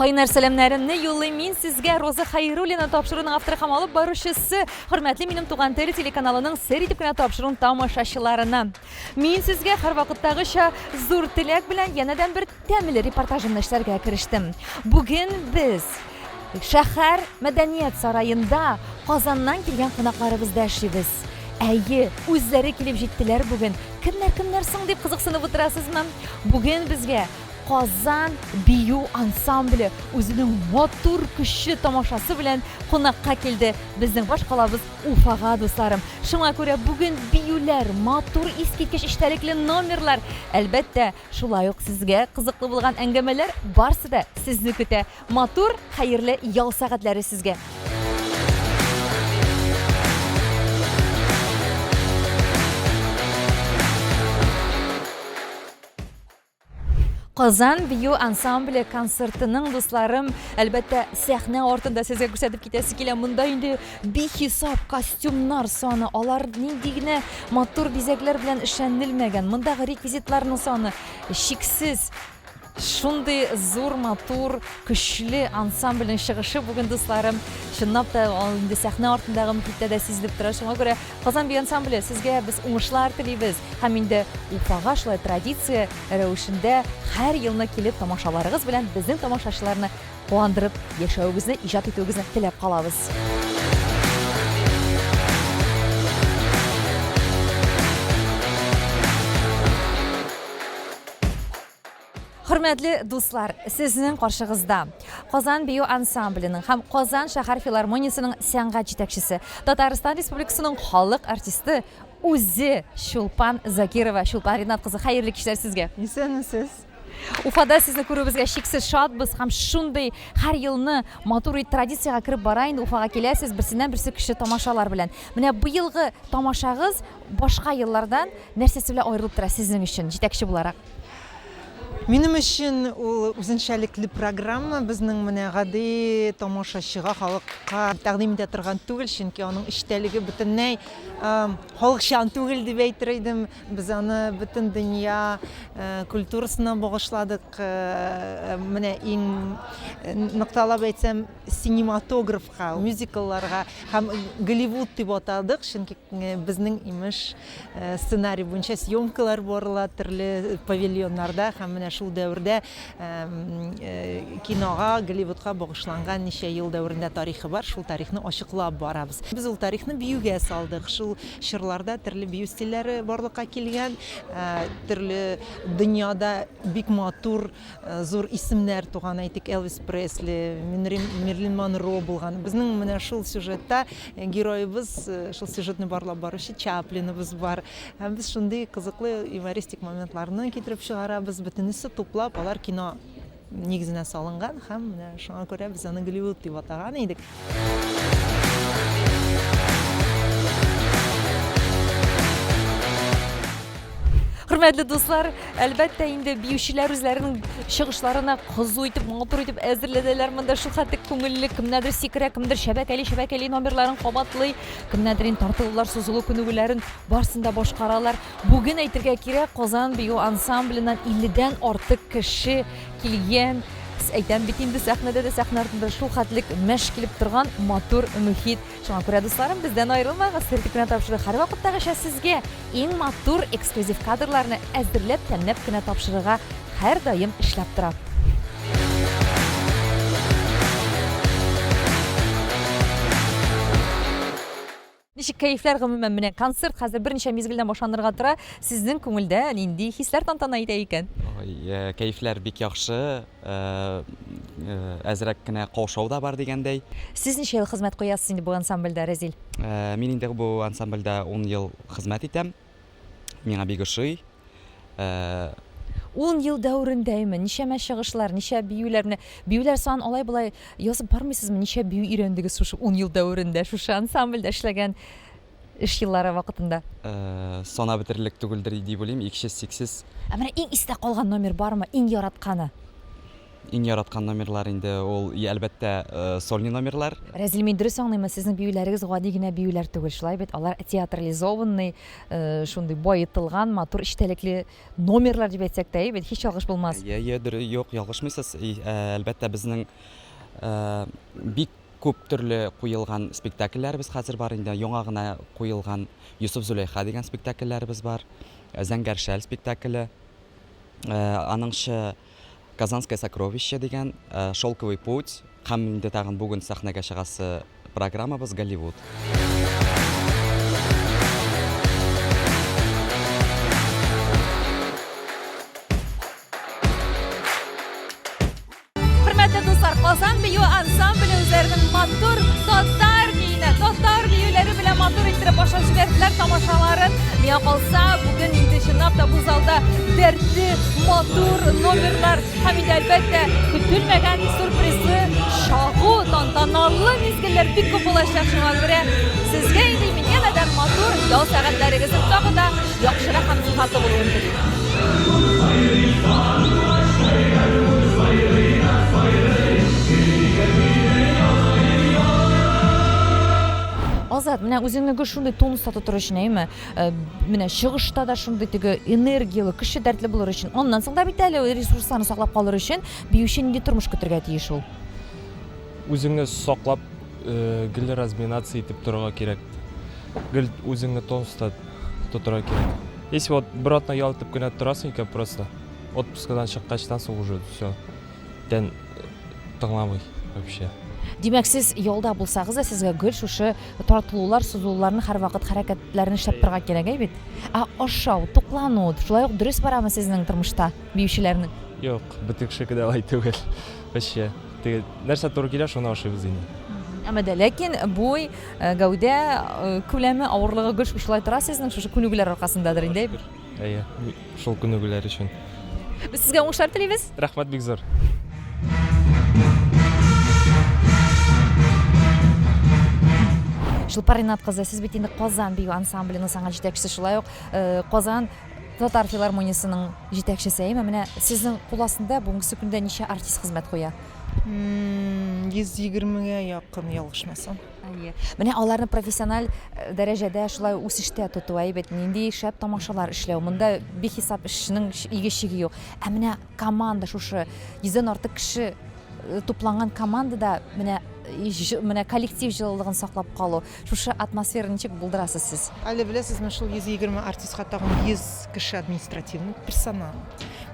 Кайнар сәламнәремне юллыйм мин сезгә Роза Хайруллина тапшыруның авторы һәм алып баручысы, хөрмәтле минем Туган тел телеканалының сер итеп кенә тапшыруын тамашачыларына. Мин сезгә һәрвакыттагыча зур теләк белән янәдән бер тәмле репортажымны эшләргә керештем. Бүген без шәһәр мәдәният сараенда Казаннан килгән кунакларыбызда эшлибез. Әйе, үзләре килеп җиттеләр бүген. Кемнәр-кемнәр соң дип кызыксынып утырасызмы? Бүген безгә Казан бию ансамбле үзенең матур көчле тамашасы белән кунакка килде безнең баш калабыз Уфага, дусларым. Шуңа күрә бүген биюләр, матур искиткеч эчтәлекле номерлар, әлбәттә, шулай ук сезгә кызыклы булган әңгәмәләр барсы да сезне көтә. Матур, хәерле ял сәгатьләре сезгә! Казан бию ансамбле концертының, дусларым, әлбәттә, сәхнә артында сезгә күрсәтеп китәсе килә. Монда инде бихисап костюмнар саны, алар нинди генә матур бизәкләр белән эшләнелмәгән. Мондагы реквизитларның саны чиксез. Шундый зур, матур, көчле ансамбльнең чыгышы бүген, дусларым. Чынлап та, ул инде сәхнә артындагы мохиттә дә сизелеп тора. Шуңа күрә Казан бию ансамбле, сезгә без уңышлар телибез. Һәм инде Уфага шулай традиция рәвешендә һәр елны килеп тамашаларыгыз белән безнең тамашачыларны куандырып яшәвегезне, иҗат итүегезне теләп калабыз. Хөрмәтле дуслар, сезнең каршыгызда Казан бию ансамбленең һәм Казан шәһәр филармониясенең сәнгать җитәкчесе, Татарстан Республикасының халык артисты үзе Чулпан Закирова. Чулпан Ринат кызы, хәерле кичләр сезгә. Исәнмесез. Уфада сезне күрүебезгә чиксез шатбыз һәм шундый һәр елны матур традициягә кереп бара инде Уфага киләсез, берсеннән-берсе көчле тамашалар белән. Менә быелгы тамашагыз башка еллардан нәрсәсе белән аерылып тора сезнең өчен, җитәкче буларак? Минем өчен ул үзенчәлекле программа, безнең менә гади тамашачыга, халыкка тәкъдим итә торган түгел, чөнки аның эчтәлеге бөтенләй халыкчан түгел дип әйтер идем. Без аны бөтен дөнья культурасына багышладык. Менә иң нокталап әйтсәм, синематографка, мюзиклларга һәм Голливуд дип атадык, чөнки Безнең, имеш, сценарий буенча съемкалар барыла төрле павильоннарда һәм менә шул дәвердә кинога, Голливудка багышланган ничә ел дәверендә тарихы бар, шул тарихны ачыклап барабыз. Без ул тарихны биюгә салдык. Шул чорларда төрле бию стильләре барлыкка килгән, төрле дөньяда бик матур Зур исемнәр туган, әйтик, Элвис Пресли, Мерлин Монро булган. Безнең менә шул сюжетта героебыз, шул сюжетны барлап баручы Чаплиныбыз бар. Һәм без шундый кызыклы юмористик моментларны китереп чыгарабыз. Бөтенесе туплап, алар кино нигезенә салынган һәм менә шуңа күрә без аны Голливуд дип атаган идек. Хөрмәтле дуслар, әлбәттә инде биючеләр үзләренең чыгышларына кызу итеп, матур итеп әзерләнәләр. Монда шул хәтле күңелле, кемнәрдер сикерә, кемдер чәбәкәли-чәбәкәли номерларын кабатлый, кемнәрдер инде тартылулар, сузылу күнегүләрен барысын да башкаралар. Бүген әйтергә кирәк, Казан бию ансамбленнән 50дән артык кеше килгән. Әйтәм бит инде, сәхнәдә дә, сәхнә артында шул хәтлек мәш килеп торган матур мөхит. Шуңа күрә, дусларым, бездән аерылмагыз, сер итеп кенә тапшыру һәрвакыттагыча сезгә иң матур эксклюзив кадрларны әзерләп, тәмләп кенә тапшырырга һәрдаим эшләп тора. Ничек кәефләр гомумән? Менә концерт хәзер берничә мизгелдән башланырга тора. Сезнең күңелдә нинди хисләр тантана итә икән? Ой, кәефләр бик яхшы. Әзрәк кенә каушау да бар дигәндәй. Сез ничә ел хезмәт куясыз инде бу ансамбльдә, Рәзил? Мин инде бу ансамбльдә ун ел хезмәт итәм. Миңа бик ошый. Ун ел дәверендәме? Ничәмә чыгышлар, ничә биюләр, менә биюләр санын алай-болай язып бармыйсызмы? Ничә бию өйрәндегез шушы ун ел дәверендә, шушы ансамбльдә эшләгән эш еллары вакытында? Санап бетерерлек түгелдер дип уйлыйм, иксез-чиксез. Ә менә иң истә калган номер бармы, иң яратканы? Иң яраткан номерлар инде ул, әлбәттә, сольный номерлар. Рәзил, мин дөрес аңлыйммы, сезнең биюләрегез гади генә биюләр түгел, шулай бит? Алар театрализованный, шундый баетылган, матур эчтәлекле номерлар дип әйтсәк тә, әйе бит, һич ялгыш булмас. Әйе, әйе, дөрес, юк, ялгышмыйсыз. Әлбәттә, безнең бик күп төрле куелган спектакльләребез хәзер бар инде. Яңа гына куелган Йосыф Зөләйха дигән спектакльләребез бар. Зәңгәр шәл спектакле. Аныңчы Казанское сокровище дигән, Шелковый путь һәм инде тагын бүген сәхнәгә чыгасы программабыз Голливуд. Хөрмәтле дуслар, Казан бию ансамбле үзләренең матур татар биенә, татар биюләре белән матур иттереп башлап җибәрделәр тамашаларын. Миңа калса, бүген инде чынлап та бу залда дәртле, матур номерлар һәм инде әлбәттә көтелмәгән сюрпризлы, чагу, тантаналы мизгелләр бик күп булачак. Шуңа күрә сезгә инде мин янәдән матур ял сәгатьләрегезнең тагы да яхшырак һәм сыйфатлы булуын телим. Азат, менә үзеңне гел шундый тонуста тотыр өчен, әйеме? Э, менә чыгышта да шундый теге энергияле, көчле, дәртле булыр өчен. Аннан соң да бит әле ресурсларны саклап калыр өчен биюче нинди тормыш көтергә тиеш ул? Үзеңне саклап, э, гел разминация итеп торырга кирәк. Гел үзеңне тонуста тотырга кирәк. Если вот бер атна ял итеп кенә торасың икән просто, отпускадан чыккачтан соң уже все, тән тыңламый вообще. Димәк, сез ялда булсагыз да, сезгә гел шушы тартылулар, сузылуларны һәрвакыт хәрәкәтләрне эшләп торырга кирәк, әй бит? Ә ашау, туклану шулай ук дөрес барамы сезнең тормышта, биючеләрнең? Юк, бөтен кешенеке дә алай түгел. Вообще, теге нәрсә туры килә, шуны ашыйбыз инде. Әмма дә ләкин буй, гәүдә күләме, авырлыгы гел шушылай тора сезнең, шушы күнегүләр аркасындадыр инде, әй бит? Әйе, шул күнегүләр өчен. Без сезгә уңышлар телибез. Рәхмәт бик зур. Чулпан Ринат кызы, сез бит инде Казан бию ансамбленең сәнгать җитәкчесе, шулай ук Казан татар филармониясенең җитәкчесе, әйеме? Менә сезнең кул астында бүгенге көндә ничә артист хезмәт куя? 120-гә якын, ялгышмасам. Әйе. Менә аларны профессиональ э, дәрәҗәдә шулай үсештә тоту, әйе бит, нинди шәп тамашалар эшләү. Монда бихисап эшнең иге-чиге юк. Ә менә команда шушы йөздән артык кеше э, тупланган командада менә менә коллектив җылылыгын саклап калу, шушы атмосфераны ничек булдырасыз сез? Әле беләсезме, шул 120 артистка тагын 100 кеше административный персонал.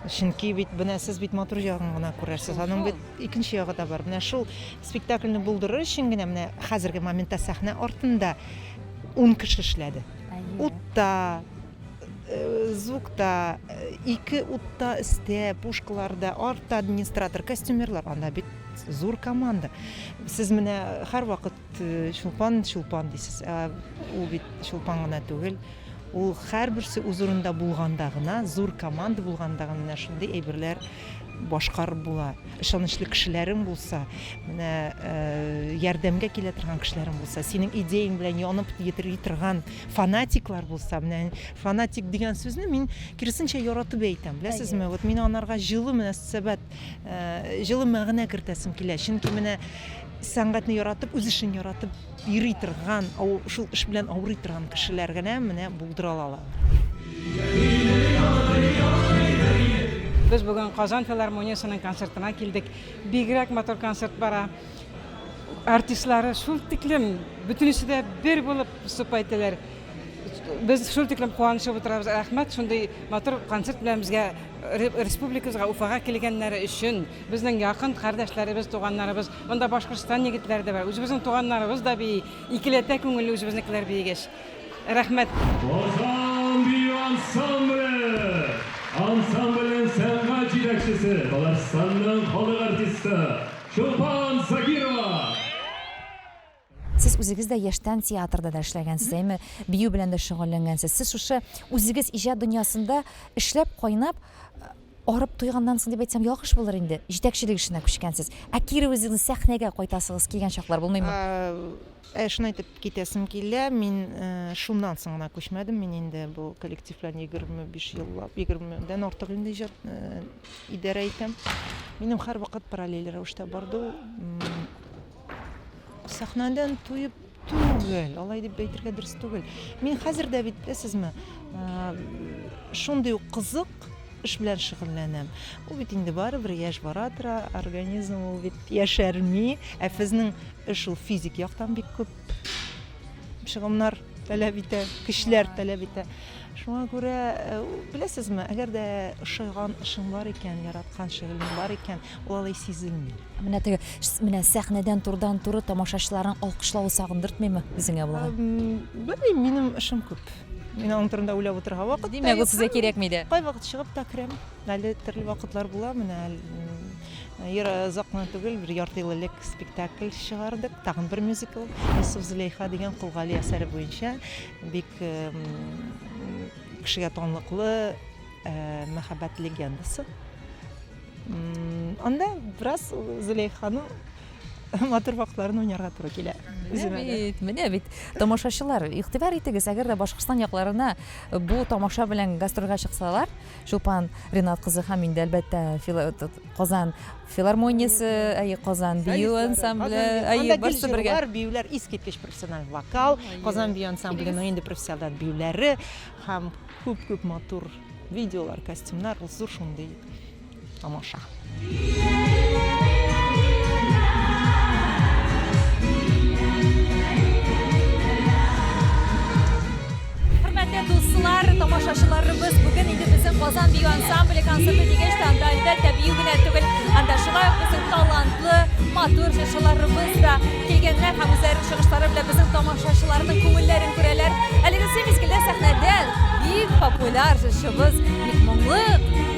Чөнки бит менә сез бит матур ягын гына күрәсез. Аның бит икенче ягы да бар. Менә шул Спектакльне булдырыр өчен генә менә хәзерге моментта сәхнә артында ун кеше эшләде. Утта, э, звукта, э, ике утта өстә, пушкаларда, артта администратор, костюмерлар. Анда бит зур команда. Сез менә һәрвакыт э, Чулпан, Чулпан дисез. Ә ул бит Чулпан гына түгел. Ул һәрберсе үз урынында булганда гына, зур команда булганда гына менә шундый әйберләр башкарып була. Ышанычлы кешеләрең булса, менә ярдәмгә килә торган кешеләрең булса, синең идеяң белән янып йөри торган фанатиклар булса, менә фанатик дигән сүзне мин киресенчә яратып әйтәм, беләсезме? Вот мин анарга җылы мөнәсәбәт, җылы мәгънә кертәсем килә. Чөнки менә сәнгатьне яратып, үз эшен яратып йөри торган, шул эш белән авырый торган кешеләр генә менә булдыра алалар. Без бүген Казан филармониясенең концертына килдек. Бигрәк матур концерт бара. Артистлары шул тиклем, бөтенесе дә бер булып выступать итәләр. Без шул тиклем куанышып утырабыз. Рәхмәт, шундый матур концерт белән безгә республикабызга, Уфага килгәннәре өчен. Безнең якын кардәшләребез, туганнарыбыз, монда Башкортстан егетләре дә бар, үзебезнең туганнарыбыз да бии, икеләтә күңелле үзебезнекеләр биегәч. Рәхмәт. Казан бию ансамбле! Ансамбльнең сәнгать җитәкчесе, Татарстанның халык артисты Чулпан Закирова! Сез үзегез дә яшьтән театрда да эшләгәнсез, әйме, бию белән дә шөгыльләнгәнсез. Сез шушы үзегез иҗат дөньясында эшләп, кайнап, Арып туйганнан соң дип әйтсәм, ялгыш булыр инде. Җитәкчелек эшенә күчкәнсез. Ә кире үзегез сәхнәгә кайтасыгыз килгән чаклар булмыймы? Ә шуны әйтеп китәсем килә, мин шуннан соң гына күчмәдем. Мин инде бу коллектив белән 25 еллап, 20 дән артык инде иҗат идарә итәм. Минем һәрвакыт параллель рәвештә барды ул. Сәхнәдән туеп түгел, алай дип әйтергә дөрес түгел. Мин хәзер дә бит, беләсезме, шундый ук кызык эш белән шөгыльләнәм. Ул бит инде барыбер яшь бара тора, организм ул бит яшәрми. Ә безнең эш ул физик яктан бик күп чыгымнар таләп итә, көчләр таләп итә. Шуңа күрә, беләсезме, әгәр дә ошаган эшең бар икән, яраткан шөгылең бар икән, ул алай сизелми. Менә теге, менә сәхнәдән турыдан-туры тамашачыларның алкышлавы сагындыртмыймы үзеңә булган? Белмим, минем эшем күп. Мин аның турында уйлап утырырга вакыт та Димәк, ул сезгә кирәкми дә. Кайвакыт чыгып та керәм. Әле төрле вакытлар була. Менә озак кына түгел, бер ярты ел элек спектакль чыгардык. Тагын бер мюзикл. Йосыф Зөләйха дигән Кол Гали әсәре буенча бик кешегә танлыклы мәхәббәт легендасы. Анда бераз Зөләйханың матур вакытларын уйнарга туры килә. Менә бит, менә бит. Тамашачылар, игътибар итегез, әгәр дә Башкортстан якларына бу тамаша белән гастрольгә чыксалар, Чулпан Ринат кызы һәм инде әлбәттә Казан филармониясе, әйе, Казан бию ансамбле, әйе, барысы бергә. Биюләр, искиткеч профессиональ вокал, Казан бию ансамбленең инде профессиональ биюләре һәм күп-күп матур видеолар, костюмнар, ул зур шундый тамаша. Хөрмәтле дуслар, тамашачыларыбыз, бүген инде безнең Казан бию ансамбле концерты дигәч тә, анда әлбәттә бию генә түгел, анда шулай ук безнең талантлы, матур җырчыларыбыз да килгәннәр һәм үзләренең чыгышлары белән безнең тамашачыларның күңелләрен күрәләр. Әлеге мизгелдә сәхнәдә бик популяр җырчыбыз, бик моңлы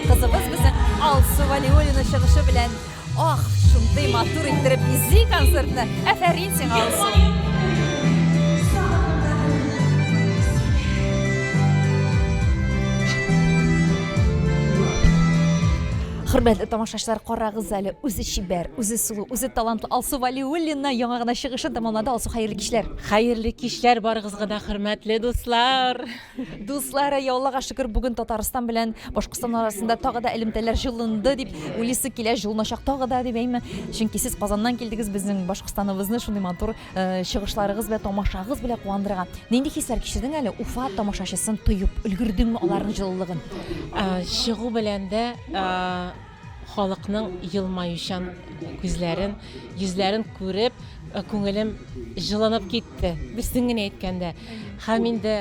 кызыбыз безнең Алсу Вәлиуллина чыгышы белән ах, шундый матур иттереп бизи концертны. Афәрин сиңа, Алсу! Хөрмәтле тамашачылар, карагыз әле, үзе чибәр, үзе сылу, үзе талантлы Алсу Вәлиуллина яңа гына чыгышын тәмамлады. Алсу, хәерле кичләр. Хәерле кичләр барыгызга да, хөрмәтле дуслар. Дуслар, әй, Аллага шөкер, бүген Татарстан белән Башкортстан арасында тагы да элемтәләр җылынды дип уйлыйсы килә, җылыначак тагы да дип, әйме? Чөнки сез Казаннан килдегез, безнең Башкортстаныбызны шундый матур э, чыгышларыгыз белән, тамашагыз белән куандырырга. Нинди хисләр кичердең әле Уфа тамашачысын тоеп, өлгердеңме аларның җылылыгын? Чыгу белән дә халыкның елмаючан күзләрен, йөзләрен күреп, күңелем җылынып китте, дөресен генә әйткәндә. Һәм инде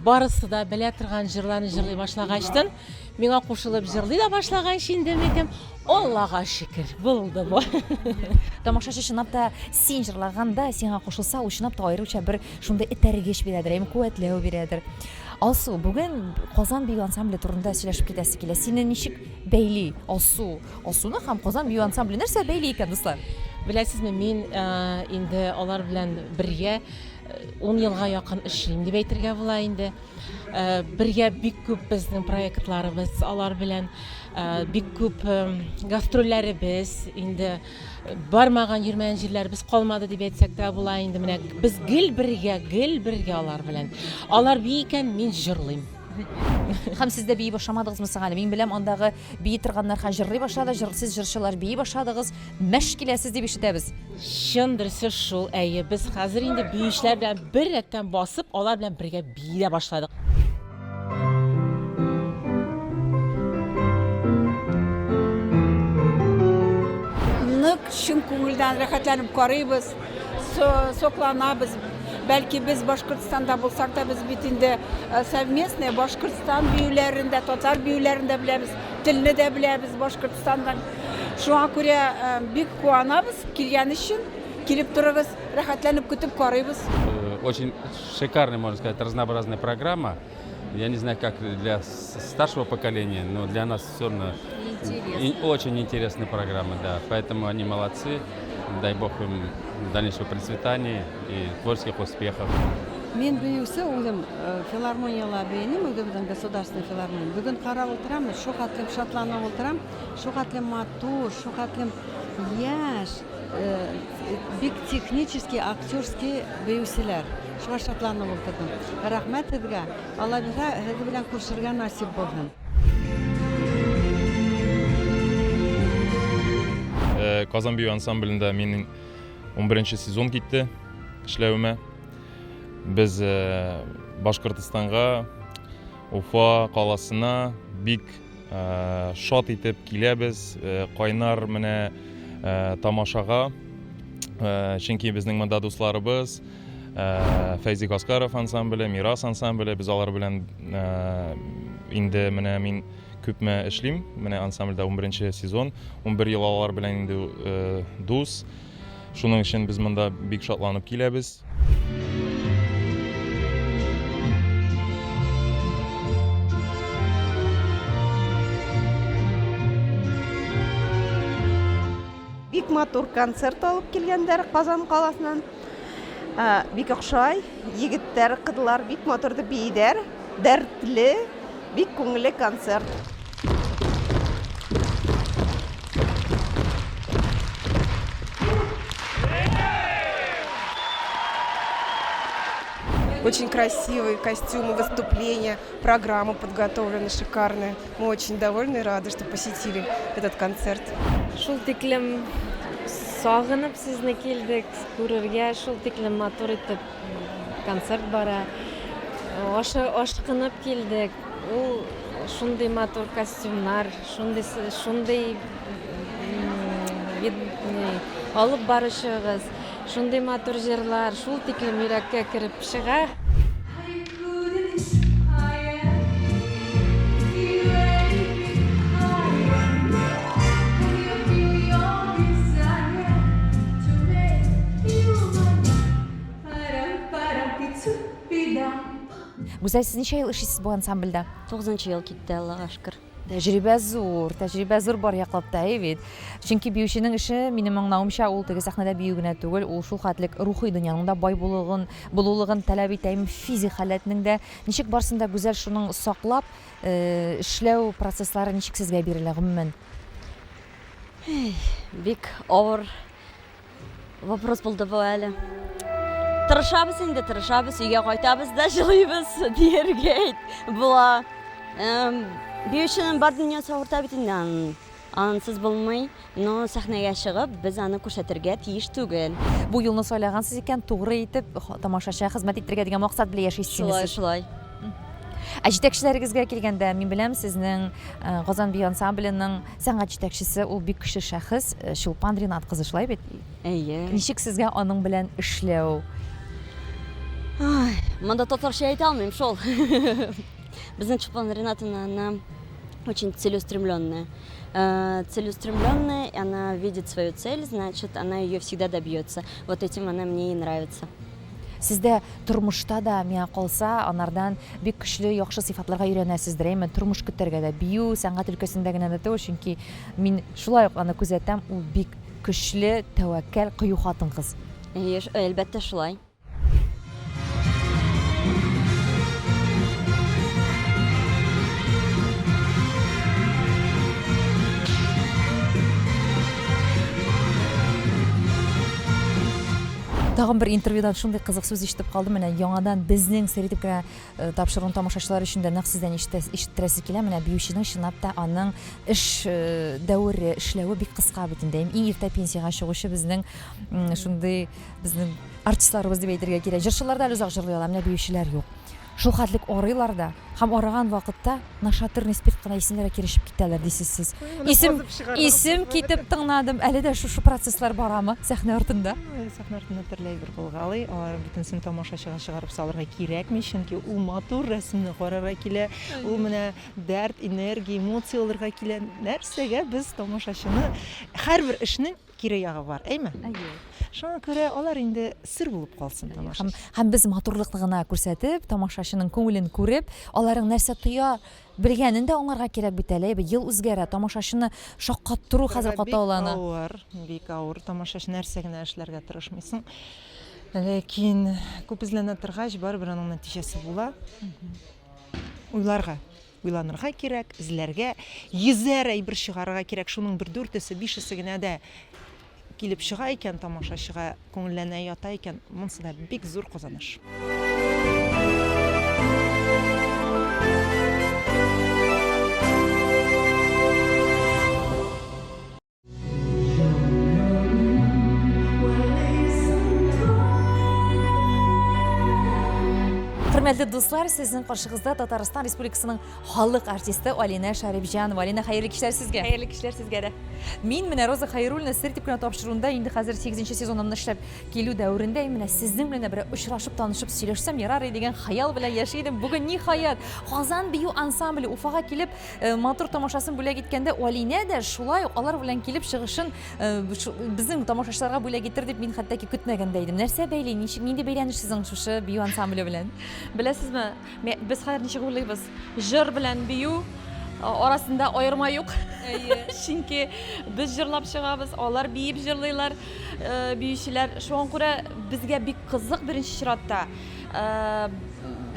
барысы да белә торган җырларны җырлый башлагачтын, миңа кушылып җырлый да башлагач инде, әйтәм, Аллага шөкер, булды бу. Тамашачы чынлап та син җырлаганда сиңа кушылса, ул чынлап та аеруча бер шундый этәргеч бирәдер, әйме, куәтләү бирәдер. Алсу, бүген Казан бию ансамбле турында сөйләшеп китәсе килә. Сине ничек бәйли Алсу? Алсуны һәм Казан бию ансамбле нәрсә бәйли икән, дуслар? Беләсезме, мин инде алар белән бергә 10 елга якын эшлим дип әйтергә була инде. Бергә бик күп безнең проектларыбыз алар белән, бик күп гастрольләребез инде бармаган, йөрмәгән җирләребез калмады дип әйтсәк тә була инде. Менә без гел бергә, гел бергә алар белән. Алар бии икән, мин җырлыйм. Һәм сез дә бии башламадыгызмы соң әле? Мин беләм, андагы бии торганнар һәм җырлый башлады, җыр, сез җырчылар бии башладыгыз, мәш киләсез дип ишетәбез. Чын дөресе шул, әйе, без хәзер инде биючеләр белән бер рәттән басып, алар белән бергә бии дә башладык. Нык чын күңелдән рәхәтләнеп карыйбыз, сокланабыз. Бәлки без Башкортстанда булсак та, без бит инде э, совместный Башкортстан биюләрен дә, татар биюләрен дә беләбез, телне дә беләбез Башкортстандан. Шуңа күрә э, бик куанабыз килгән өчен. Килеп торыгыз, рәхәтләнеп көтеп карыйбыз. Э, очень шикарная, можно сказать, разнообразная программа. Я не знаю, как для старшего поколения, но для нас все равно Интересно. очень интересная программа, да. Поэтому они молодцы. Дай бог им дальнейшего процветания и творческих успехов. Мин биюче үзем филармониялә биеним, үзебезнең государственный филармония. Бүген карап утырам, шу хәтлем шатланып утырам, шу хәтлем матур, шу хәтлем яшь, бик технический, актерский биючеләр. Шуңа шатланып утырдым. Рәхмәт сезгә. Алла бирсә, һезе белән күрешергә насыйп булсын. Казан бию ансамблендә мин 11 сезон китте эшләвемә. Без Башкортостанга, Уфа каласына бик шат итеп киләбез, кайнар менә тамашага. Чөнки безнең монда дусларыбыз, Фәйзи Гаскаров ансамбле, Мирас ансамбле, без алар белән инде менә мин күпме эшлим, менә ансамбльдә 11 сезон, 11 ел алар белән инде дус. Шуның өчен без монда бик шатланып киләбез. Бик матур концерт алып килгәннәр Казан каласыннан. Бик охшай. Егетләр, кызлар бик матур итеп бииләр. Дәртле, бик күңелле концерт. Очень красивые костюмы, выступления, программа подготовлена шикарная. Мы очень довольны и рады, что посетили этот концерт. Шул тиклем сагынып сезне килдек күрергә, шул тиклем матур итеп концерт бара. Ашы ашкынып килдек. Ул шундый матур костюмнар, шундый шундый алып баручыгыз, шундый матур җырлар, шул тиклем йөрәккә кереп чыга. Гүзәл, сез ничә ел эшлисез бу ансамбльдә? Тугызынчы ел китте, Аллага шөкер. Тәҗрибә зур, тәҗрибә зур бар яклап та, әй бит. Чөнки биюченең эше, минем аңлавымча, ул теге сәхнәдә бию генә түгел, ул шул хәтлек рухи дөньяның да бай булуын, булулыгын таләп итә, һәм физик халәтнең дә. Ничек барсын да Гүзәл шуның саклап, эшләү процесслары ничек сезгә бирелә, гомумән? Бик авыр Вопрос булды бу әле. Тырышабыз инде, тырышабыз, өйгә кайтабыз да җылыйбыз дияргә була. Биюченең бар дөньясы авырта бит инде аның. Ансыз булмый, но сәхнәгә чыгып, без аны күрсәтергә тиеш түгел. Бу юлны сайлагансыз икән, тугры итеп тамашачыга хезмәт итәргә дигән максат белән яшисез инде Шулай, шулай. Ә җитәкчеләрегезгә килгәндә, мин беләм, сезнең Казан бию ансамбленең Сәнгать җитәкчесе ул бик көчле шәхес, э, Чулпан Ринат кызы, шулай бит? Әйе. Ничек сезгә аның белән эшләү? Ай, монда татарча әйтә алмыйм шул. Безнең Чулпан Ринатовна, она очень целеустремленная. Э, целеустремленная, она видит свою цель, значит, она ее всегда добьется. Вот этим она мне и нравится. Сездә тормышта да, миңа калса, анардан бик көчле, яхшы сыйфатларга өйрәнәсездер, әйме? Тормыш көтәргә дә, бию, сәнгать өлкәсендә генә дә түгел, чөнки мин шулай ук аны күзәтәм, ул бик көчле, тәвәккәл, кыю хатын-кыз. Әйе, әлбәттә шулай. Тагын бер интервьюдан шундый кызык сүз ишетеп калдым. Менә яңадан безнең сер итеп кенә э, тапшыруын тамашачылар өчен дә нәкъ сездән ишеттерәсе килә. Менә биюченең чынлап та аның эш э, дәвере, эшләве бик кыска бит инде. Иң иртә пенсиягә чыгучы безнең шундый безнең артистларыбыз дип әйтергә кирәк. Җырчылар да әле озак җырлый ала, менә биючеләр юк. Шул хәтлек арыйлар да һәм арыган вакытта нашатырный спирт кына исеннәргә керешеп китәләр дисез сез. Исем, исем китеп тыңладым. Әле дә шушы процесслар барамы сәхнә артында? Сәхнә артында төрле әйбер булгалый. Алар бөтенесен тамашачыга чыгарып салырга кирәкми, чөнки ул матур рәсемне карарга килә. Ул менә дәрт, энергия, эмоция алырга килә. Нәрсәгә без тамашачыны һәрбер эшнең кире ягы бар, әйме? Әйе. Шуңа күрә алар инде сер булып калсын тамашачы. Һәм, һәм без матурлыкны гына күрсәтеп, тамашачының күңелен күреп, аларның нәрсә тоя белгәнен дә аңларга кирәк бит әле. Әйе, ел үзгәрә, тамашачыны шаккаттыру хәзер катлаулана. Бик авыр, бик авыр. Тамашачы нәрсә генә эшләргә тырышмыйсың. Ләкин күп эзләнә торгач, барыбер аның нәтиҗәсе була. Уйларга, уйланырга кирәк, эзләргә, йөзәр әйбер чыгарырга кирәк. Шуның бер дүртесе, бишесе генә дә килеп чыга икән, тамашачыга күңелләнә ята икән, монысы да бик зур казаныш. Хөрмәтле дуслар, сезнең каршыгызда Татарстан Республикасының халык артисты Алинә Шәрипҗанова. Алинә, хәерле кичләр сезгә. Хәерле кичләр сезгә дә. Мин менә Роза Хәйруллина сер дип кенә тапшыруында инде хәзер 8 сезонымны эшләп килү дәверендә менә сезнең белән дә бер очрашып, танышып сөйләшсәм ярар иде дигән хыял белән яши идем. Бүген ниһаять Казан бию ансамбле Уфага килеп Э, матур тамашасын бүләк иткәндә Алинә дә шулай ук алар белән килеп чыгышын э, безнең тамашачыларга бүләк итер дип мин хәтта ки көтмәгән дә идем. Нәрсә бәйли? Ничек нинди бәйләнеш сезнең шушы бию ансамбле белән? Беләсезме, без хәзер ничек уйлыйбыз? Җыр белән бию э, арасында аерма юк. Әйе. Чөнки без җырлап чыгабыз, алар биеп җырлыйлар, биючеләр. Шуңа күрә безгә бик кызык беренче чиратта.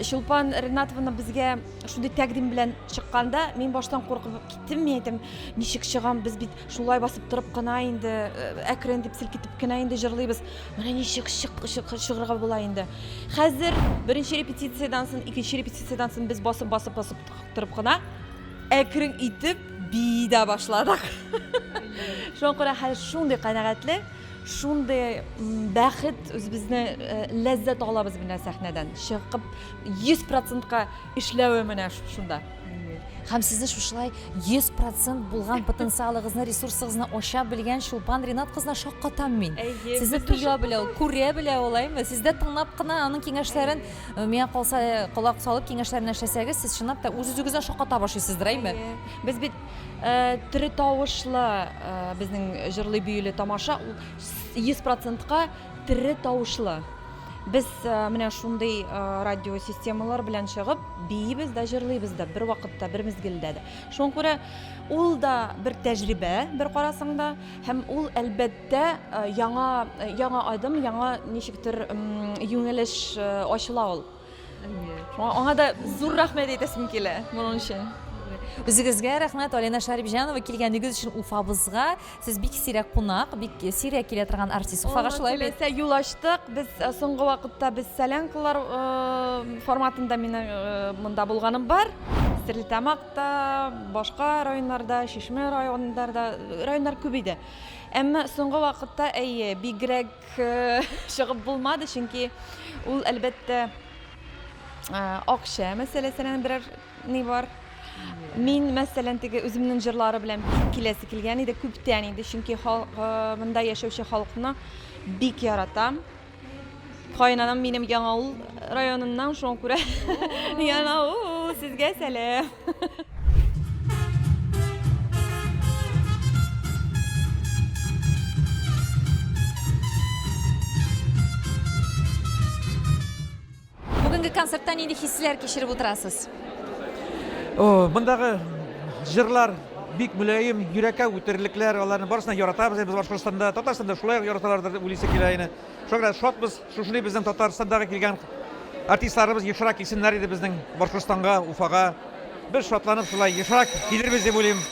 Чулпан Ринатовна безгә Шундый тәкъдим белән чыкканда, мин баштан куркып киттем, мин әйтәм, ничек чыгам, без бит шулай басып торып кына инде, э, әкрен дип селкетеп кенә инде җырлыйбыз. Менә ничек чык, чык, чыгырга була инде. Хәзер беренче репетициядән соң, икенче репетициядән соң без басып, басып, басып торып кына әкрен итеп бии дә башладык. Шуңа күрә хәзер шундый канәгатьле, шундый бәхет үзебезне э, ләззәт алабыз менә сәхнәдән. Чыгып 100 процентка эшләве менә шунда. Һәм сезне шушылай 100 процент булган потенциалыгызны, ресурсыгызны ача белгән Чулпан Ринат кызына шаккатам мин. Әйе, Сезне без дә тоя белә ул, күрә белә ул, әйме? Сез дә тыңлап кына аның киңәшләрен, э, миңа калса, э, колак салып киңәшләренә эшләсәгез, сез чынлап та үз-үзегездән шакката башлыйсыздыр, әйме? Әйе. Без бит э, тере тавышлы э, безнең җырлый биюле тамаша ул 100 процентка тере тавышлы. Без менә шундый радиосистемалар белән чыгып, биибез дә, җырлыйбыз да бер вакытта, бер мизгелдә дә. Шуңа күрә ул да бер тәҗрибә, бер карасаң да, һәм ул, әлбәттә, яңа, яңа адым, яңа ничектер юнәлеш ачыла ул. Шуңа аңа да зур рәхмәт әйтәсем килә моның өчен. Үзегезгә рәхмәт, Алина Шәрипҗанова, килгәнегез өчен Уфабызга. Сез бик сирәк кунак, бик сирәк килә торган артист. Уфага шулай бит. Теләсә юл ачтык. Без э, соңгы вакытта без солянкалар э, форматында минем э, монда булганым бар. Стерлитамакта, башка районнарда, Чишмә районнарда, районнар күп иде. Әмма соңгы вакытта әйе, бигрәк чыгып булмады, чөнки ул әлбәттә акча мәсьәләсенә берәр Ни бар? Мин, мәсәлән, теге үземнең җырлары белән бик киләсе килгән иде күптән инде, чөнки э, монда яшәүче халыкны бик яратам. Каенанам минем Яңавыл районыннан, шуңа күрә Яңавыл, сезгә сәлам. Бүгенге концертта нинди хисләр кичереп утырасыз? О, мондагы җырлар бик мөлаем, йөрәккә үтерлекләр, аларны барысын да яратабыз без Башкортстанда, Татарстанда шулай ук яраталардыр дип уйлыйсы килә инде. Шуңа күрә шатбыз, шушындый безнең Татарстандагы килгән артистларыбыз ешрак килсеннәр иде безнең Башкортстанга, Уфага. Без шатланып шулай ешрак килербез дип уйлыйм.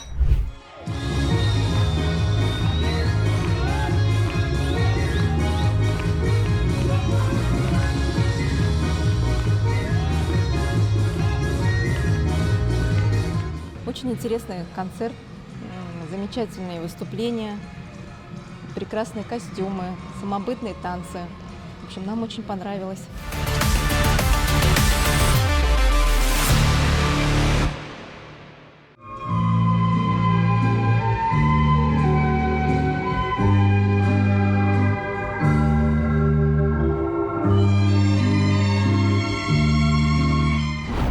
Очень интересный концерт, замечательные выступления, прекрасные костюмы, самобытные танцы. В общем, нам очень понравилось.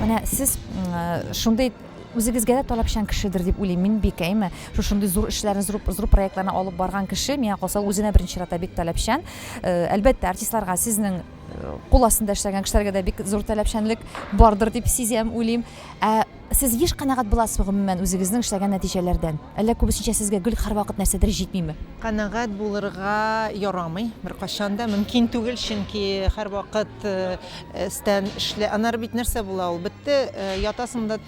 Менә сез шундый үзегезгә дә таләпчән кешедер дип уйлыйм мин бик, әйме? Шушындый зур эшләрне, зур, зур проектларны алып барган кеше, миңа калса, үзенә беренче чиратта бик таләпчән. Э, әлбәттә, артистларга сезнең э, кул астында эшләгән кешеләргә дә бик зур таләпчәнлек бардыр дип сизәм, уйлыйм. Ә Сез еш канәгать буласызмы гомумән үзегезнең эшләгән нәтиҗәләрдән? Әллә күбесенчә сезгә гел һәрвакыт нәрсәдер җитмиме? Канәгать булырга ярамый, беркайчан да мөмкин түгел, чөнки һәрвакыт өстән эшлә. Аннары бит нәрсә була ул? Бетте, ятасың да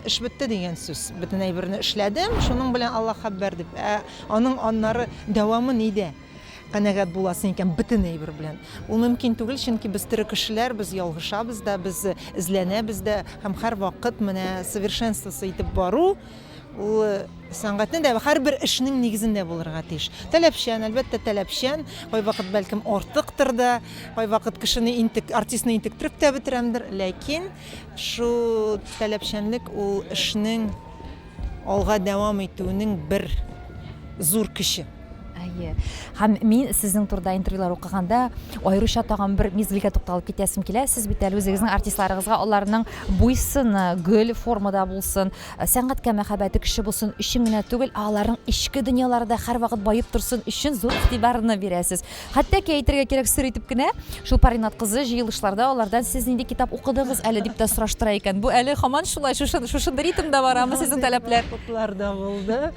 эш бетте дигән сүз. Бөтен әйберне эшләдем, шуның белән Аллаһ әкбәр дип. Ә аның аннары дәвамы нидә? Канәгать буласың икән бөтен әйбер белән. Ул мөмкин түгел, чөнки без тере кешеләр, без ялгышабыз да, без эзләнәбез дә һәм һәрвакыт менә совершенствосы итеп бару, ул сәнгатьнең дә һәрбер эшнең нигезендә булырга тиеш. Таләпчән, әлбәттә, таләпчән, кайвакыт бәлкем артыктыр да, кайвакыт кешене интек, артистны интектереп тә бетерәмдер, ләкин шул таләпчәнлек ул эшнең алга дәвам итүенең бер зур көче. Әйе. Һәм мин сезнең турыда интервьюлар укыганда аеруча тагын бер мизгелгә тукталып китәсем килә. Сез бит әле үзегезнең артистларыгызга аларның буй-сыны гөл формада булсын, сәнгатькә мәхәббәте көчле булсын өчен генә түгел, ә аларның эчке дөньялары да һәрвакыт баеп торсын өчен зур игътибарны бирәсез. Хәтта ки әйтергә кирәк, сер итеп кенә, Чулпан Ринат кызы җыелышларда алардан сез нинди китап укыдыгыз әле дип тә сораштыра икән. Бу әле һаман шулай, шушы, шушындый ритмда барамы сезнең таләпләр? Вакытлар да булды.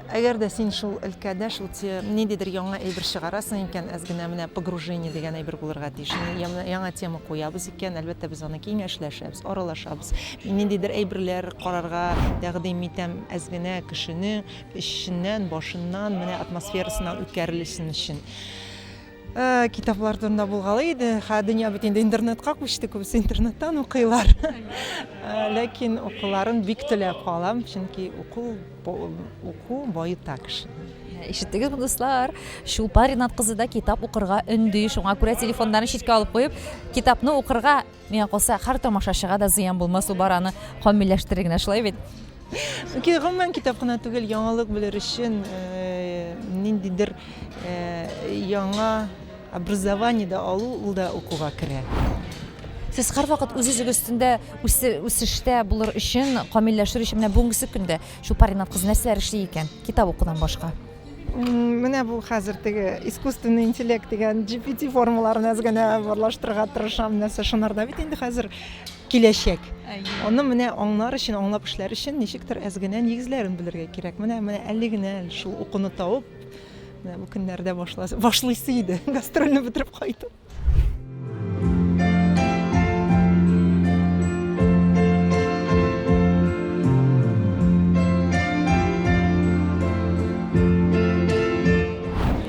Әгәр дә син шул өлкәдә, шул ниндидер яңа әйбер чыгарасың икән, әз генә менә погружение дигән әйбер булырга тиеш. Яңа тема куябыз икән, әлбәттә, без аны киңәшләшәбез, аралашабыз. Мин ниндидер әйберләр карарга тәкъдим итәм, әз генә кешене эченнән, башыннан, менә атмосферасыннан үткәрелсен өчен. Э, китаплар турында булгалый иде. Ха, дөнья бит инде интернетка күчте, күбесе интернеттан укыйлар. Э, ләкин укуларын бик теләп калам, чөнки уку уку баета кешене. Ишеттегезме, дуслар? Чулпан Ринат кызы да китап укырга өнди. Шуңа күрә телефоннарын читкә алып куеп, китапны укырга Миңа калса, һәр тамашачыга да зыян булмас, ул бары аны камилләштерер генә, шулай бит? Гомумән, китап кына түгел, яңалык белер өчен э, ниндидер э, яңа образование да алу, ул да укуга керә. Сез һәрвакыт үз-үзегез өстендә үсештә булыр өчен, камилләшер өчен менә бүгенгесе көндә Чулпан Ринат кызы нәрсәләр эшли икән, китап укудан башка? Менә бу хәзер теге искусственный интеллект дигән GPT формаларын әз генә барлаштырырга тырышам. Нәрсә шунарда бит инде хәзер киләчәк. Аны менә аңлар өчен, аңлап эшләр өчен ничектер әз генә нигезләрен белергә кирәк. Менә менә әле генә шул укуны табып, менә бу көннәрдә башлыйсы иде. Гастрольне бетереп кайтып.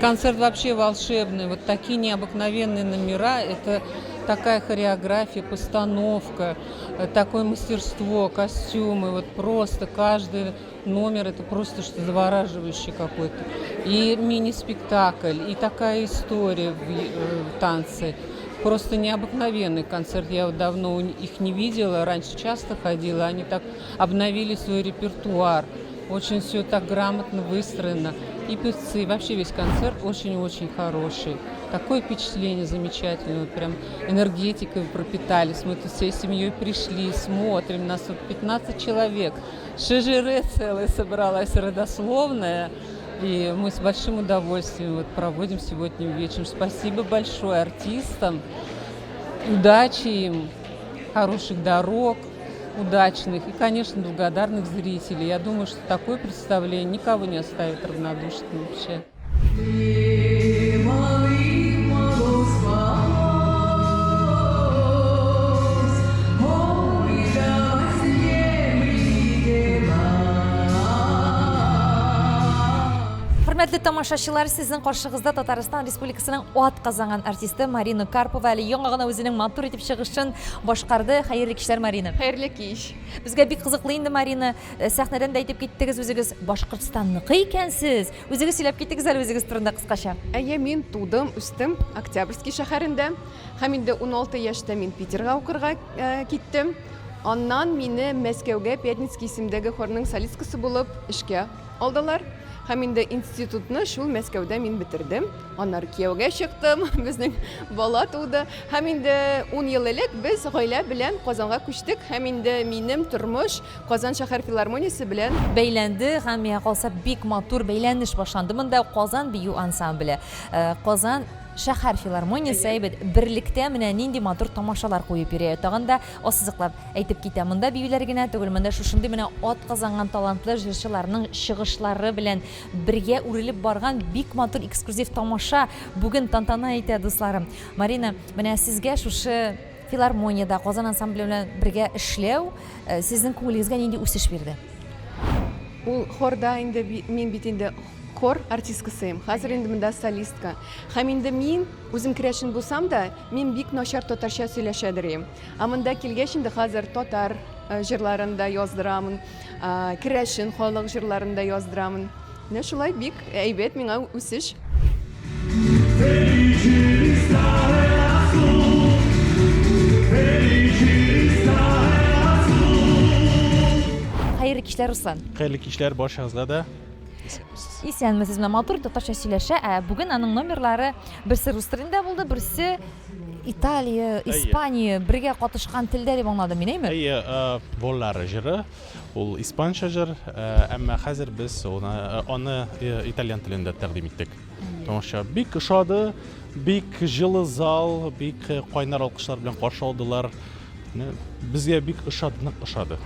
Концерт вообще волшебный. Вот такие необыкновенные номера. Это такая хореография, постановка, э, такое мастерство, костюмы. Вот просто каждый номер это просто что завораживающий какой-то. И мини-спектакль, и такая история в, э, в танце. Просто необыкновенный концерт. Я вот давно их не видела, раньше часто ходила. Они так обновили свой репертуар. Очень все так грамотно выстроено. И певцы, и вообще весь концерт очень-очень хороший. Такое впечатление замечательное, вот прям энергетикой пропитались. Мы тут всей семьей пришли, смотрим, нас тут 15 человек. Шежире целая собралась родословная. И мы с большим удовольствием вот проводим сегодня вечер. Спасибо большое артистам. Удачи им, хороших дорог, удачных и, конечно, благодарных зрителей. Я думаю, что такое представление никого не оставит равнодушным вообще. Хөрмәтле тамашачылар, сезнең каршыгызда Татарстан Республикасының ат казанган артисты Марина Карпова әле яңа гына үзенең матур итеп чыгышын башкарды. Хәерле кичләр, Марина. Хәерле кич. Безгә бик кызыклы инде, Марина. Э, сәхнәдән дә әйтеп киттегез үзегез Башкортстанныкы икәнсез. Үзегез сөйләп киттегез әле үзегез турында кыскача. Әйе, мин тудым, үстем Октябрьский шәһәрендә. Һәм инде 16 яшьтә мин Питерга укырга э, киттем. Аннан мине Мәскәүгә Пятницкий исемдәге хорның солисткасы булып эшкә алдылар. Һәм инде институтны шул Мәскәүдә мин бетердем. Аннары кияүгә чыктым, безнең бала туды. Һәм инде 10 ел элек без гаилә белән Казанга күчтек. Һәм инде минем тормыш Казан шәһәр филармониясе белән бәйләнде һәм миңа калса бик матур бәйләнеш башланды. Монда Казан бию ансамбле, э, Казан шәһәр филармониясе әйбәт берлектә менә нинди матур тамашалар куеп йөри. Тагын да ассызыклап әйтеп китәм, монда биюләр генә түгел, монда шушындый менә ат казанган талантлы җырчыларның чыгышлары белән бергә үрелеп барган бик матур эксклюзив тамаша бүген тантана итә, дусларым. Марина, менә сезгә шушы филармониядә Казан ансамбле белән бергә эшләү э, сезнең күңелегезгә нинди үсеш бирде? Ул хорда инде мин бит инде хор артисткасыйм. Хәзер инде монда солистка. Һәм инде мин үзем керәшен булсам да, мин бик начар татарча сөйләшәдер идем. Ә монда килгәч инде хәзер татар э, җырларын да яздырамын, э, керәшен халык җырларын да яздырамын. Менә шулай бик әйбәт миңа үсеш. Хәерле кичләр, Руслан. Хәерле кичләр барчагызга да. Исәнмесез. Менә матур татарча сөйләшә. Ә бүген аның номерлары берсе рус телендә булды, берсе Италия, Испания бергә катышкан телдә дип аңладым мин, әйме? Әйе, Воллар җыры. Ул испанча җыр, әмма хәзер без аны итальян телендә тәкъдим иттек. Тамаша бик ошады, бик җылы зал, бик кайнар алкышлар белән каршы алдылар. Безгә бик ошады, нык ошады.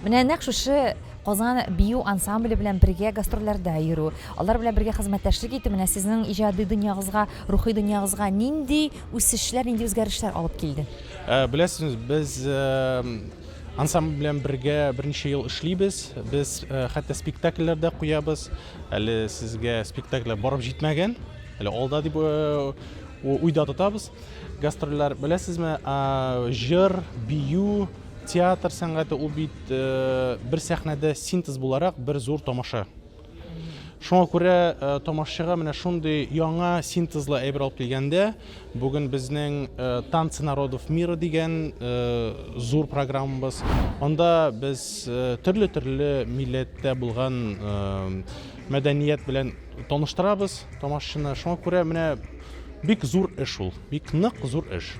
Менә нәкъ шушы Казан бию ансамбле белән бергә гастрольләрдә йөрү, алар белән бергә хезмәттәшлек итү менә сезнең иҗади дөньягызга, рухи дөньягызга нинди үсешләр, нинди үзгәрешләр алып килде? Беләсез, без Ансамбль белән бергә берничә ел эшлибез. Без хәтта спектакльләр дә куябыз. Әле сезгә спектакльләр барып җитмәгән. Әле алда дип уйда тотабыз. Гастрольләр, беләсезме, җыр, бию, театр сәнгате ул бит бер сәхнәдә синтез буларак бер зур тамаша. Шуңа күрә тамашчыга менә шундый яңа синтезлы әйбер алып килгәндә, бүген безнең Танцы народов мира дигән зур программабыз. Анда без төрле-төрле милләттә булган мәдәният белән таныштырабыз тамашчыны. Шуңа күрә менә бик зур эш ул, бик нык зур эш.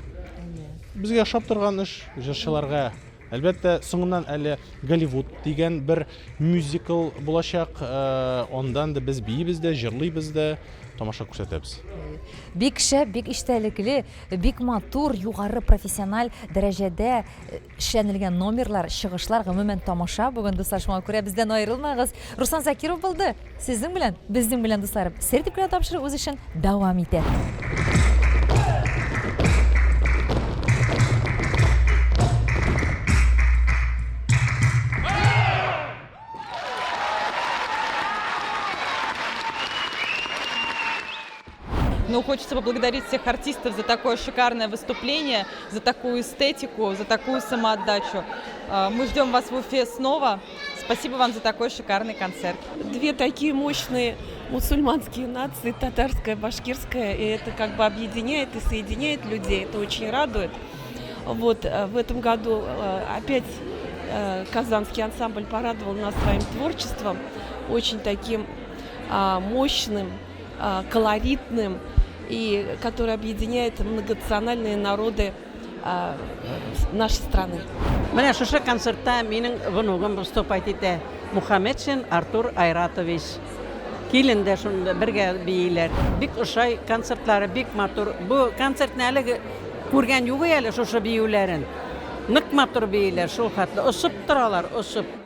Безгә ошап торган эш, җырчыларга Әлбәттә, соңыннан әле Голливуд дигән бер мюзикл булачак. Э, андан да без биибез дә, җырлыйбыз да, тамаша күрсәтәбез. Бик шәп, бик эчтәлекле, бик матур, югары профессиональ дәрәҗәдә э, эшләнелгән номерлар, чыгышлар, гомумән тамаша бүген, дуслар, шуңа күрә бездән аерылмагыз. Руслан Закиров булды сезнең белән, безнең белән, дусларым. Сер дип кенә тапшыру үз эшен дәвам итә. Ну, хочется поблагодарить всех артистов за такое шикарное выступление, за такую эстетику, за такую самоотдачу. А, мы ждем вас в Уфе снова. Спасибо вам за такой шикарный концерт. Две такие мощные мусульманские нации, татарская, башкирская, и это как бы объединяет и соединяет людей, это очень радует. Вот, э, в этом году э, опять э, казанский ансамбль порадовал нас своим творчеством, очень таким а, мощным, а, колоритным, и который объединяет многонациональные народы а, нашей страны. Менә шушы концертта минем внугым выступать итә. Мухаметшин Артур Айратович. Килен дә шунда бергә бииләр. Бик ошай концертлары, бик матур. Бу концертны әле күргән юк әле шушы биюләрен. Нык матур бииләр, шул хәтле. Очып торалар, очып.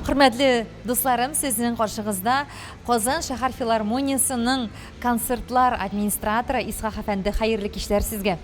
Хөрмәтле дусларым, сезнең каршыгызда Казан шәһәр филармониясенең концертлар администраторы Исхак әфәнде. Хәерле кичләр сезгә.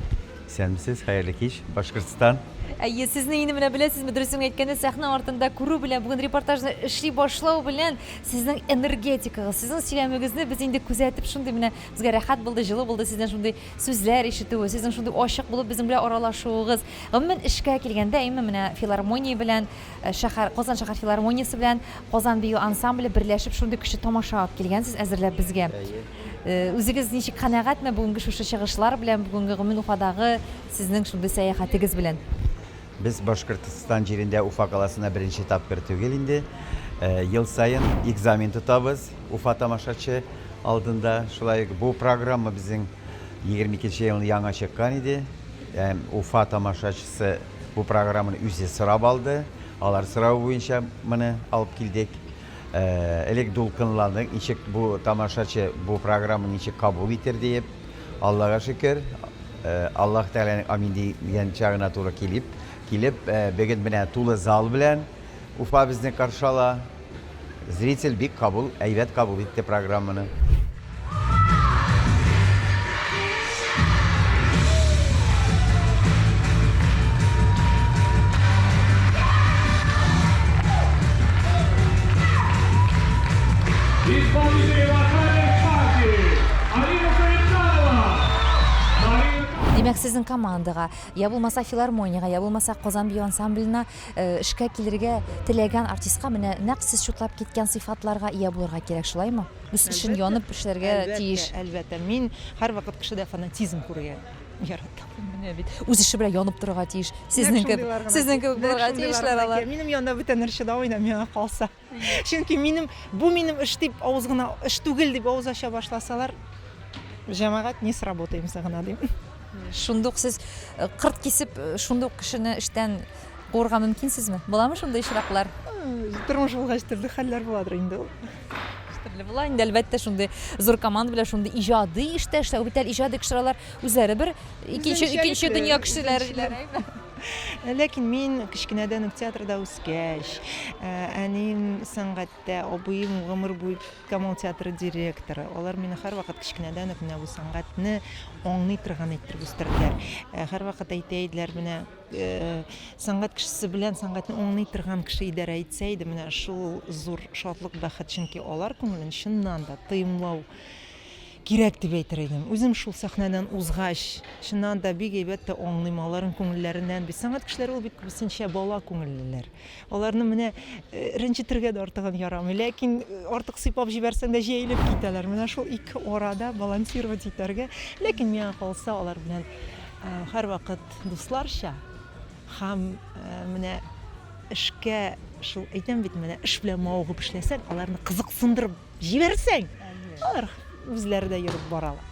Исәнмесез, хәерле кич, Башкортстан. Әйе, сезне инде менә беләсезме, дөресен әйткәндә, сәхнә артында күрү белән, бүген репортажны эшли башлау белән сезнең энергетикагыз, сезнең сөйләмегезне без инде күзәтеп шундый менә безгә рәхәт булды, җылы булды сездән шундый сүзләр ишетүе, сезнең шундый ачык булып безнең белән аралашуыгыз. Гомумән, эшкә килгәндә, әйме, менә филармония белән, э, шәһәр, Казан шәһәр филармониясе белән Казан бию ансамбле берләшеп шундый көчле тамаша алып килгәнсез әзерләп безгә. Э, үзегез ничек канәгатьме бүгенге шушы чыгышлар белән, бүгенге гомумән Уфадагы сезнең шундый сәяхәтегез белән? Без Башкортстан җирендә Уфа каласына беренче тапкыр түгел инде. Э, ел саен экзамен тотабыз Уфа тамашачы алдында. Шулай ук бу программа безнең 22 елны яңа чыккан иде. Һәм Уфа тамашачысы бу программаны үзе сорап алды. Алар соравы буенча моны алып килдек. Элек дулкынландык, ничек бу тамашачы бу программаны ничек кабул итер диеп. Аллага шөкер, Аллаһ Тәгаләнең амин дигән чагына туры килеп, килеп, бүген менә тулы зал белән Уфа безне каршы ала. Зритель бик кабул, әйбәт кабул итте программаны. Димәк, сезнең командага, я булмаса филармониягә, я булмаса Казан бию ансамбленә Эшкә килергә теләгән артистка менә нәкъ сез чутлап киткән сыйфатларга ия булырга кирәк, шулаймы? Үз эшен янып эшләргә тиеш. Әлбәттә, мин һәрвакыт кешедә фанатизм күрергә яратам. Менә бит. Үз эше белән янып торырга тиеш. Сезнең кебек, сезнең кебек булырга тиешләр алар. Минем янда бүтәннәр чыдамый да миңа калса. Чөнки минем бу минем эш дип авыз гына эш түгел дип авыз ача башласалар, җәмәгать не сработаемся гына дим. Шундук сез э, кырт кисеп э, шундук кешене эштән куырга мөмкинсезме? Буламы шундый очраклар? Э, тормыш булгач төрле хәлләр буладыр инде ул. Төрле була инде әлбәттә шундый зур команда белән шундый иҗади эштә эшләү бит әле иҗади кешеләр алар үзләре бер икенче икенче дөнья кешеләре. Ләкин мин кечкенәдән үк театрда үскәч, әнием сәнгатьтә, абыем гомер буе Камал театры директоры. Алар мине һәрвакыт кечкенәдән үк менә бу сәнгатьне аңлый торган иттереп үстерделәр. Һәрвакыт әйтә иделәр, менә сәнгать кешесе белән сәнгатьне аңлый торган кеше идарә итсә иде, менә шул зур шатлык, бәхет, чөнки алар күңелен чыннан да тоемлау кирәк дип әйтер идем. Үзем шул сәхнәдән узгач, чыннан да бик әйбәт тә аңлыйм аларның күңелләреннән бит. Сәнгать кешеләре ул бит күбесенчә бала күңеллеләр. Аларны менә э, рәнҗетергә дә артыгын ярамый. Ләкин э, артык сыйпап җибәрсәң дә җәелеп китәләр. Менә шул ике арада балансировать итәргә. Ләкин миңа калса, алар белән э, һәрвакыт дусларча һәм менә эшкә шул әйтәм бит, менә эш белән мавыгып эшләсәң, аларны кызыксындырып Җибәрсәң, алар үзләре дә йөреп баралар.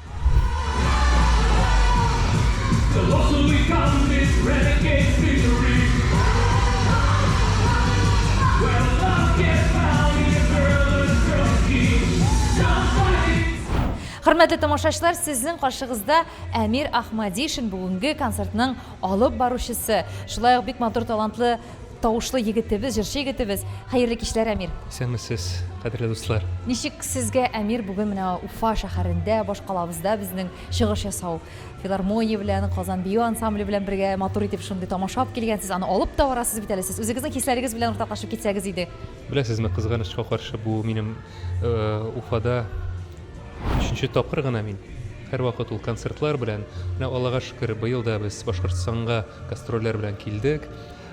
Хөрмәтле тамашачылар, сезнең каршыгызда Әмир Ахмадишин бүгенге концертның алып баручысы. Шулай ук бик матур талантлы Тавышлы егетебез, җырчы егетебез. Хәерле кичләр, Әмир. Исәнмесез, кадерле дуслар. Ничек сезгә, Әмир, бүген менә Уфа шәһәрендә, башкалабызда безнең чыгыш ясау? Филармония белән, Казан бию ансамбле белән бергә матур итеп шундый тамаша алып килгәнсез, аны алып та барасыз бит әле сез. Үзегезнең хисләрегез белән уртаклашып китсәгез иде. Беләсезме, кызганычка каршы, бу минем Уфада өченче тапкыр гына мин. Һәрвакыт ул концертлар белән. Менә Аллага шөкер, быел да без Башкортстанга гастрольләр белән килдек.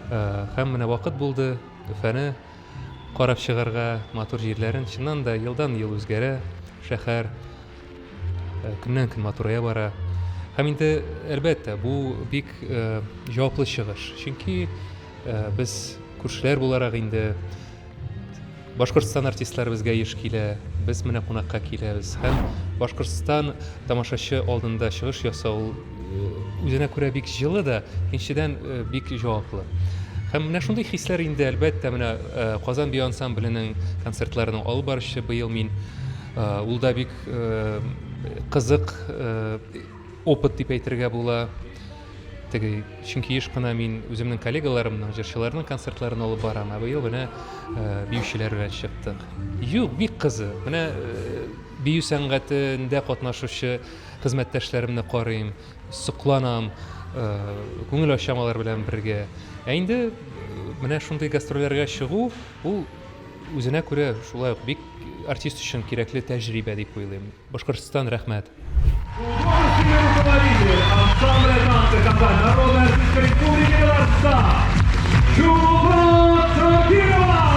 Һәм менә вакыт булды Өфәне карап чыгарга, матур җирләрен. Чыннан да елдан-ел үзгәрә шәһәр, көннән-көн матурая бара. Һәм инде, әлбәттә, бу бик җаваплы чыгыш. Чөнки без күршеләр буларак инде Башкортстан артистлары безгә еш килә, без менә кунакка киләбез. Һәм Башкортстан тамашачы алдында чыгыш ясау ул үзенә күрә бик җылы да, икенчедән бик җаваплы. Һәм менә шундый хисләр инде, әлбәттә, менә Казан бию ансамбленең концертларының алып баручы быел мин. Ул да бик кызык опыт дип әйтергә була. Теге, чөнки еш кына мин үземнең коллегаларымның, җырчыларның концертларын алып барам, ә быел менә э, биючеләр белән чыктык. Юк, бик кызык. Менә э, бию сәнгатендә катнашучы хезмәттәшләремне карыйм, сокланам, э, күңел ачам алар белән бергә. Ә инде менә шундый гастрольләргә чыгу, ул үзенә күрә шулай ук бик артист өчен кирәкле тәҗрибә дип уйлыйм. Башкортстан, рәхмәт! Художественный руководитель ансамбля танца Казань, народная артистка Республики Татарстан Чулпан Шакирова!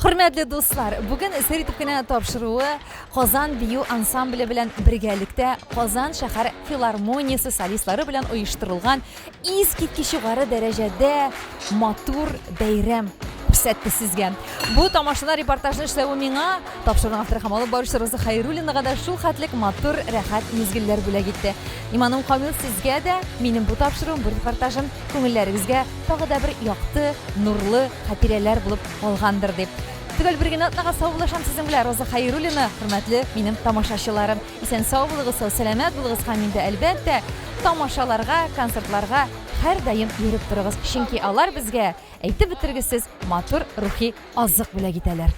Хөрмәтле Хөрмәтле дуслар, бүген сер итеп кенә тапшыруы Казан бию ансамбле белән бергәлектә Казан шәһәр филармониясе солистлары белән оештырылган искиткеч югары дәрәҗәдә матур бәйрәм күрсәтте сезгә. Бу тамашада репортажны эшләве миңа, тапшыруның авторы һәм алып баручысы Роза Хәйруллинага да шул хәтлек матур, рәхәт мизгелләр бүләк итте. Иманым камил, сезгә дә минем бу тапшыруым, бу репортажым күңелләрегезгә тагы да бер якты, нурлы хатирәләр булып калгандыр дип. Төгәл бер генә атнага саубуллашам сезнең белән, Роза Хәйруллина, хөрмәтле минем тамашачыларым. Исән-сау булыгыз, сау-сәламәт булыгыз һәм инде, әлбәттә, тамашаларга, концертларга һәрдаим йөреп торыгыз, чөнки алар безгә әйтеп бетергесез матур рухи азык бүләк итәләр.